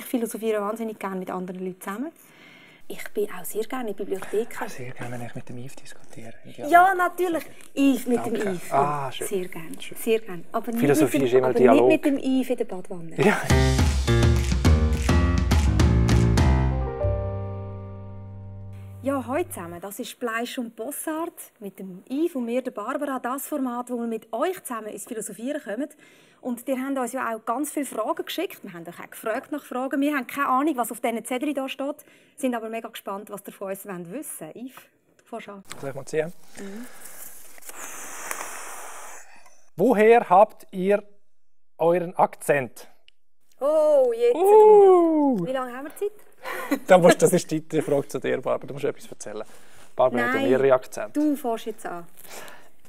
philosophiere wahnsinnig gerne mit anderen Leuten zusammen. Ich bin auch sehr gerne in der Bibliothek. Sehr gerne, wenn ich mit dem Yves diskutiere. Ja, natürlich. Yves mit dem Yves. Schön. Sehr gerne. Sehr gerne. Aber Philosophie ist immer Dialog. Dialog. Nicht mit dem Yves in der Badwanne. Ja. Ja, heute zusammen. Das ist Fleisch und Bossart mit dem Yves und mir, der Barbara. Das Format, wo wir mit euch zusammen ins Philosophieren kommen. Und ihr habt uns ja auch ganz viele Fragen geschickt. Wir haben euch auch gefragt nach Fragen. Wir haben keine Ahnung, was auf diesen Zetteln hier steht. Sind aber mega gespannt, was ihr von uns wissen wollt. Yves, fang an. Soll ich mal ziehen? Woher habt ihr euren Akzent? Oh, jetzt. Wie lange haben wir Zeit? Das ist die Frage zu dir, Barbara. Du musst etwas erzählen. Barbara hat ja mehrere Akzente. Du fängst jetzt an.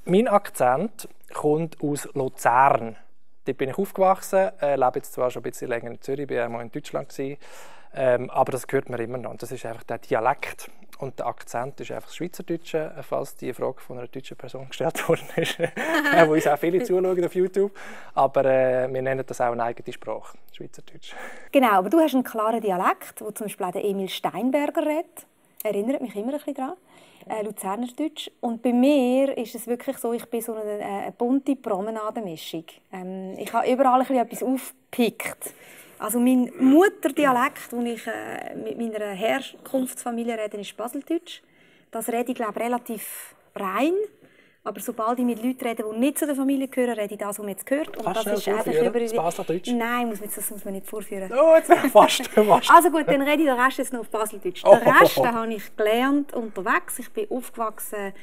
Mein Akzent kommt aus Luzern. Dort bin ich aufgewachsen, lebe jetzt zwar schon ein bisschen länger in Zürich, war einmal in Deutschland, aber das hört man immer noch. Und das ist einfach der Dialekt. Und der Akzent ist einfach das Schweizerdeutsche, falls die Frage von einer deutschen Person gestellt worden ist, wo uns auch viele zuschauen auf YouTube. Aber wir nennen das auch eine eigene Sprache, Schweizerdeutsch. Genau, aber du hast einen klaren Dialekt, wo zum Beispiel auch der Emil Steinberger redet. Erinnert mich immer ein bisschen daran. Luzernerdeutsch. Und bei mir ist es wirklich so, ich bin so eine bunte Promenadenmischung. Ich habe überall etwas aufgepickt. Also mein Mutterdialekt, den ich mit meiner Herkunftsfamilie rede, ist Baseldeutsch. Das rede ich, glaube ich, relativ rein. Aber sobald ich mit Leuten rede, die nicht zu der Familie gehören, rede ich das, was man jetzt gehört. Und Kannst das du ist schnell einfach das Baseldeutsch? Nein, das muss man nicht vorführen. Oh, jetzt fast. Also gut, dann rede ich den Rest jetzt noch auf Baseldeutsch. Den Rest den habe ich gelernt unterwegs. Ich bin aufgewachsen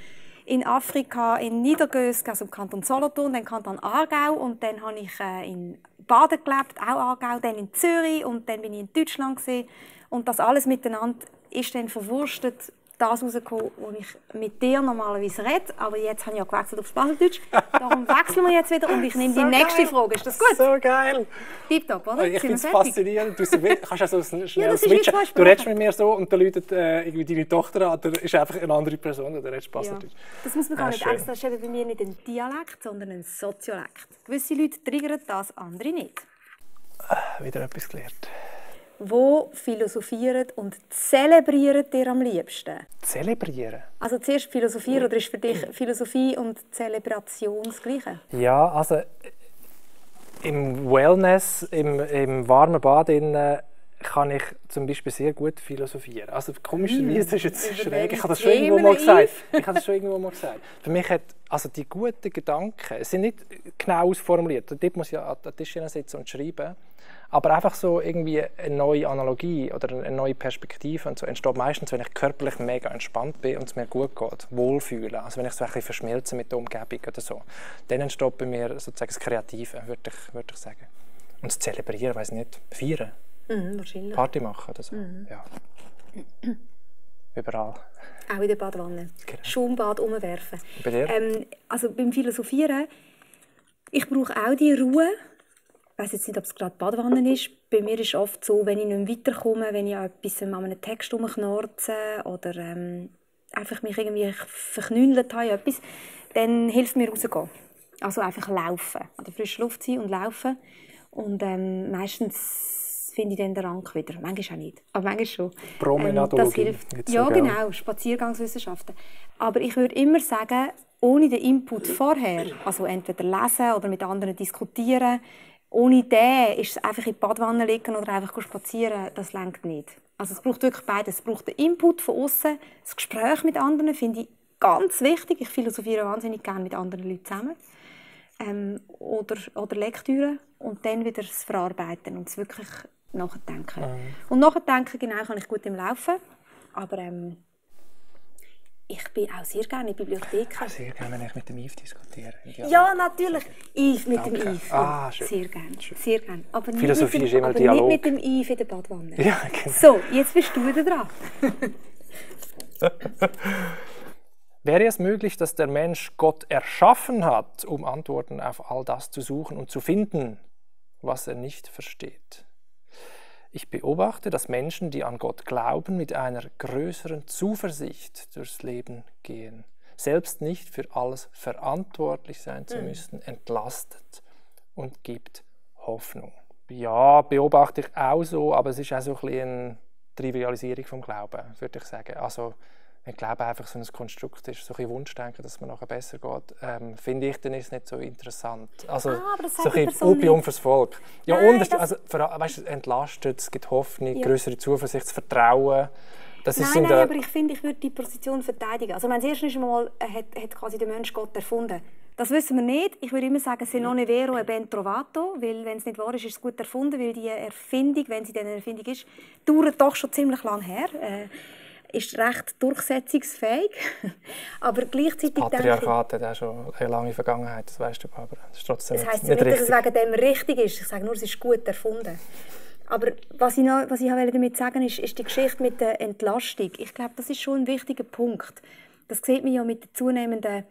in Afrika, in Niedergös, also im Kanton Solothurn, dann im Kanton Aargau. Und dann habe ich in Baden gelebt, auch Aargau, dann in Zürich und dann bin ich in Deutschland gewesen. Und das alles miteinander ist dann verwurstet, das rausgekommen, was ich mit dir normalerweise rede. Aber jetzt habe ich ja gewechselt aufs Baseldeutsch. Darum wechseln wir jetzt wieder und ich nehme die nächste Frage. Ist das gut? So geil! Tipptopp, oder? Ich finde es faszinierend. Du kannst also schnell switchen. Du redest mit mir so und dann läutet irgendwie deine Tochter an. Da ist einfach eine andere Person, der redest Baseldeutsch. Ja. Das muss man gar nicht extra. Das ist eben bei mir nicht ein Dialekt, sondern ein Soziolekt. Gewisse Leute triggern das, andere nicht. Wieder etwas gelernt. Wo philosophiert und zelebriert ihr am liebsten? Zelebrieren? Also zuerst philosophieren, oder ist für dich Philosophie und Zelebration das Gleiche? Ja, also im Wellness, im warmen Bad kann ich zum Beispiel sehr gut philosophieren. Also komischerweise, das ist jetzt schräg, ich habe das schon irgendwo mal gesagt. Für mich hat also die guten Gedanken, es sind nicht genau ausformuliert. Dort muss ich an den Tisch sitzen und schreiben. Aber einfach so irgendwie eine neue Analogie oder eine neue Perspektive und so entsteht meistens, wenn ich körperlich mega entspannt bin und es mir gut geht, wohlfühle. Also wenn ich so ein bisschen verschmelze mit der Umgebung oder so. Dann entsteht bei mir sozusagen das Kreative, würde ich sagen. Und das Zelebrieren, weiss nicht, feiern. Wahrscheinlich. Party machen oder so. Ja. Überall. Auch in der Badwanne. Genau. Schaumbad umwerfen. Bei dir? Also beim Philosophieren, ich brauche auch die Ruhe. Ich weiss jetzt nicht, ob es gerade Badwanne ist. Bei mir ist es oft so, wenn ich nicht mehr weiterkomme, wenn ich an einem Text rumknarze oder einfach mich irgendwie verknündelt habe, etwas, dann hilft mir rauszugehen. Also einfach laufen. An der frischen Luft sein und laufen. Und meistens finde ich dann den Rang wieder. Manchmal auch nicht, aber manchmal schon. Promenadologie. Das hilft. Ja, genau, Spaziergangswissenschaften. Aber ich würde immer sagen, ohne den Input vorher, also entweder lesen oder mit anderen diskutieren, ohne den ist es einfach in die Badwanne liegen oder einfach spazieren, das reicht nicht. Also es braucht wirklich beides. Es braucht den Input von außen, das Gespräch mit anderen finde ich ganz wichtig. Ich philosophiere wahnsinnig gerne mit anderen Leuten zusammen. Oder Lektüre und dann wieder das Verarbeiten und es wirklich nachdenken. Und nachdenken genau kann ich gut im Laufen, aber ich bin auch sehr gerne in Bibliotheken. Sehr gerne, wenn ich mit dem Yves diskutiere. Ja, natürlich. Yves mit dem Yves. Schön. Sehr gerne. Sehr gerne. Aber Philosophie ist immer aber Dialog. nicht mit dem Yves in der Badwanne. Ja, genau. So, jetzt bist du wieder dran. Wäre es möglich, dass der Mensch Gott erschaffen hat, um Antworten auf all das zu suchen und zu finden, was er nicht versteht? Ich beobachte, dass Menschen, die an Gott glauben, mit einer größeren Zuversicht durchs Leben gehen, selbst nicht für alles verantwortlich sein zu müssen, entlastet und gibt Hoffnung. Ja, beobachte ich auch so, aber es ist auch so ein bisschen eine Trivialisierung vom Glauben, würde ich sagen. Also, wenn Glauben einfach so ein Konstrukt ist, so ein bisschen Wunschdenken, dass man nachher besser geht, finde ich, dann ist es nicht so interessant. Also, aber das so sagt ein die Person Opium nicht. fürs Volk. Ja, Nein, und also, weißt, es entlastet, es gibt Hoffnung, Ja. größere Zuversicht, das Vertrauen. Das ist Nein, aber ich finde, ich würde die Position verteidigen. Also, wenn das erste Mal hat quasi der Mensch Gott erfunden. Das wissen wir nicht. Ich würde immer sagen, se non è vero, è ben trovato. Weil, wenn es nicht wahr ist, ist es gut erfunden. Weil die Erfindung, wenn sie dann eine Erfindung ist, dauert doch schon ziemlich lang her. Ist recht durchsetzungsfähig. Aber gleichzeitig Das Patriarchat hat auch schon eine lange Vergangenheit, das weißt du, Barbara. Das ist trotzdem das heisst nicht nicht, dass richtig. es wegen dem richtig ist. Ich sage nur, es ist gut erfunden. Aber was ich damit sagen wollte, ist die Geschichte mit der Entlastung. Ich glaube, das ist schon ein wichtiger Punkt. Das sieht man ja mit der zunehmenden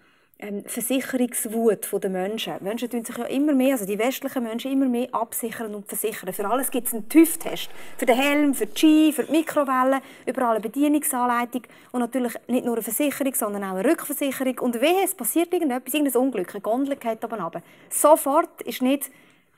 Versicherungswut der Menschen. Menschen tun sich ja immer mehr, also die westlichen Menschen, immer mehr absichern und versichern. Für alles gibt es einen TÜV-Test. Für den Helm, für die Ski, für die Mikrowelle, überall eine Bedienungsanleitung und natürlich nicht nur eine Versicherung, sondern auch eine Rückversicherung. Und wehe, es passiert irgendetwas, irgendein Unglück, eine Gondel geht oben runter. Sofort ist nicht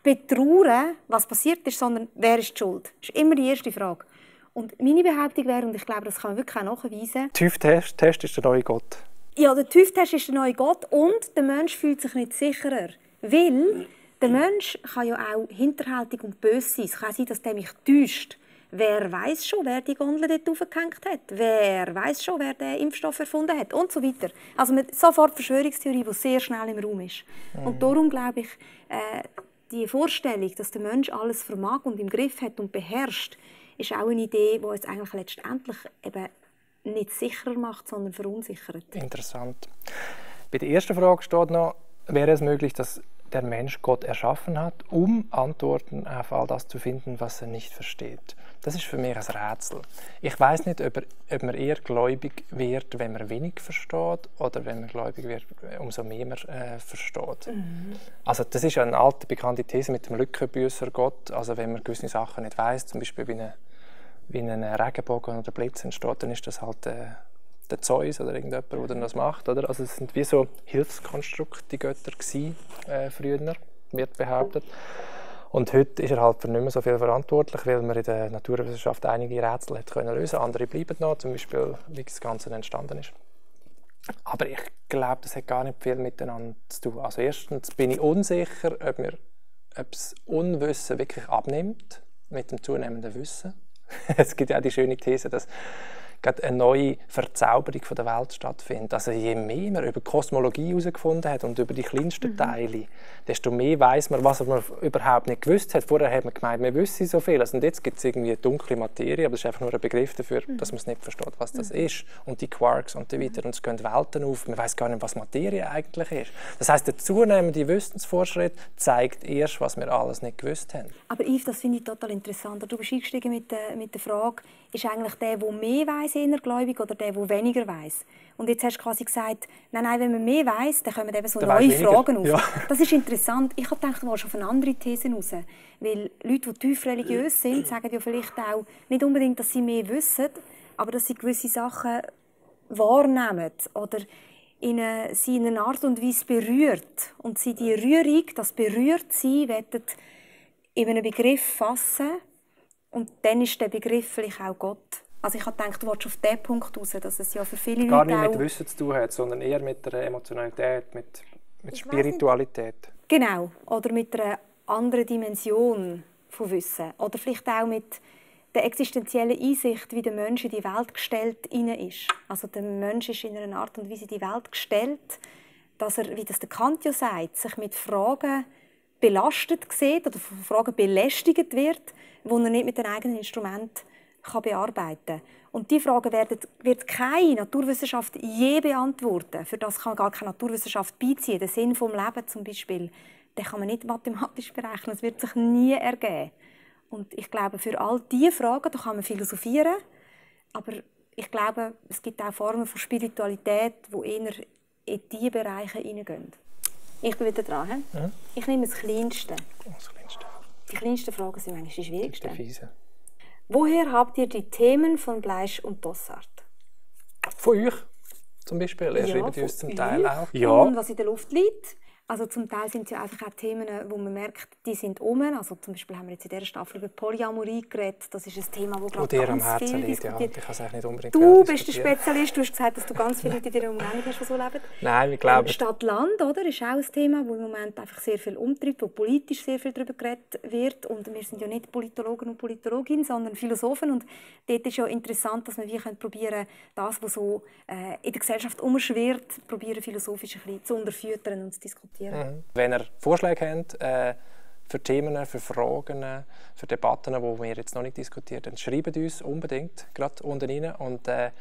betrauern, was passiert ist, sondern wer ist die Schuld? Das ist immer die erste Frage. Und meine Behauptung wäre, und ich glaube, das kann man wirklich auch nachweisen, TÜV-Test ist der neue Gott. ja, der TÜV-Test ist der neue Gott und der Mensch fühlt sich nicht sicherer. Weil der Mensch kann ja auch hinterhältig und böse sein. Es kann sein, dass der mich täuscht. Wer weiß schon, wer die Gondel dort aufgehängt hat? Wer weiß schon, wer den Impfstoff erfunden hat? Und so weiter. Also sofort Verschwörungstheorie, die sehr schnell im Raum ist. Und darum glaube ich, die Vorstellung, dass der Mensch alles vermag und im Griff hat und beherrscht, ist auch eine Idee, die uns eigentlich letztendlich eben nicht sicherer macht, sondern verunsichert. Interessant. Bei der ersten Frage steht noch, wäre es möglich, dass der Mensch Gott erschaffen hat, um Antworten auf all das zu finden, was er nicht versteht. Das ist für mich ein Rätsel. Ich weiß nicht, ob man eher gläubig wird, wenn man wenig versteht, oder wenn man gläubig wird, umso mehr man versteht. Also das ist eine alte, bekannte These mit dem Lückenbüßer Gott. Also wenn man gewisse Sachen nicht weiß, zum Beispiel wie ein Regenbogen oder Blitz entsteht, dann ist das halt der Zeus oder irgendjemand, der dann das macht. Oder? Also es sind wie so Hilfskonstrukte, die Götter gewesen, früher, wird behauptet. Und heute ist er halt für nicht mehr so viel verantwortlich, weil man in der Naturwissenschaft einige Rätsel hat können lösen. Andere bleiben noch, zum Beispiel, wie das Ganze entstanden ist. Aber ich glaube, das hat gar nicht viel miteinander zu tun. Also erstens bin ich unsicher, ob das Unwissen wirklich abnimmt mit dem zunehmenden Wissen. Es gibt ja auch die schöne These, dass gerade eine neue Verzauberung der Welt stattfindet. Also je mehr man über Kosmologie herausgefunden hat und über die kleinsten Teile, desto mehr weiß man, was man überhaupt nicht gewusst hat. Vorher hat man gemeint, wir wissen so viel. Also, und jetzt gibt es irgendwie dunkle Materie, aber das ist einfach nur ein Begriff dafür, dass man es nicht versteht, was das ist. Und die Quarks und so weiter. Und es gehen Welten auf. Man weiß gar nicht, was Materie eigentlich ist. Das heisst, der zunehmende Wissensfortschritt zeigt erst, was wir alles nicht gewusst haben. Aber Yves, das finde ich total interessant. Du bist eingestiegen mit der Frage, ist eigentlich der mehr weiss, innergläubig, oder der weniger weiss? Und jetzt hast du quasi gesagt, nein, wenn man mehr weiss, dann kommen eben so neue Fragen auf. Ja. Das ist interessant. Ich habe gedacht, du willst auf eine andere These raus. Weil Leute, die tief religiös sind, sagen ja vielleicht auch nicht unbedingt, dass sie mehr wissen, aber dass sie gewisse Sachen wahrnehmen oder sie in einer Art und Weise berührt. Und sie die Rührung, das Berührtsein, wollen in einem Begriff fassen. Und dann ist der Begriff vielleicht auch Gott. Also ich habe gedacht, du willst auf diesen Punkt raus, dass es ja für viele Gar Leute nicht auch... mit Wissen zu tun hat, sondern eher mit der Emotionalität, mit Spiritualität. Genau, oder mit einer anderen Dimension von Wissen. Oder vielleicht auch mit der existenziellen Einsicht, wie der Mensch in die Welt gestellt ist. Also der Mensch ist in einer Art und Weise in die Welt gestellt, dass er, wie das der Kant ja sagt, sich mit Fragen belastet sieht oder von Fragen belästigt wird, die er nicht mit den eigenen Instrumenten bearbeiten kann. Und diese Fragen wird keine Naturwissenschaft je beantworten. Für das kann gar keine Naturwissenschaft beiziehen. Den Sinn des Lebens zum Beispiel, den kann man nicht mathematisch berechnen. Es wird sich nie ergeben. Und ich glaube, für all diese Fragen da kann man philosophieren. Aber ich glaube, es gibt auch Formen von Spiritualität, die eher in diese Bereiche hineingehen. Ich bin wieder dran. Mhm. Ich nehme das Kleinste. Das Kleinste. Die kleinsten Fragen sind eigentlich die schwierigsten. Die fiese. Woher habt ihr die Themen von Gleisch und Dossard? Von euch zum Beispiel. Ihr schreibt uns zum Teil auch. Ja. Und was in der Luft liegt. Also zum Teil sind es ja einfach auch Themen, wo man merkt, die sind um. Also zum Beispiel haben wir jetzt in dieser Staffel über Polyamorie geredet. Das ist ein Thema, das glaube dir am ganz Herzen viel liegt. Ja, diskutiert. ich kann es eigentlich nicht unbedingt Du bist der Spezialist. Du hast gesagt, dass du ganz viele Leute in deiner Umgebung hast, die so leben. Nein, ich glaube... Stadt-Land, oder, ist auch ein Thema, wo im Moment einfach sehr viel umtreibt, wo politisch sehr viel darüber geredet wird. Und wir sind ja nicht Politologen und Politologinnen, sondern Philosophen. Und dort ist ja interessant, dass wir probieren, das, was so in der Gesellschaft umschwirrt, probieren philosophisch ein bisschen zu unterfüttern und zu diskutieren. Mhm. Wenn ihr Vorschläge habt für Themen, für Fragen, für Debatten, die wir jetzt noch nicht diskutiert haben, dann schreibt uns unbedingt gerade unten rein und wir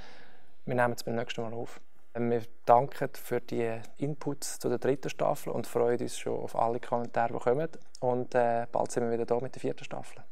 nehmen es beim nächsten Mal auf. Wir danken für die Inputs zu der 3. Staffel und freuen uns schon auf alle Kommentare, die kommen. Und bald sind wir wieder da mit der 4. Staffel.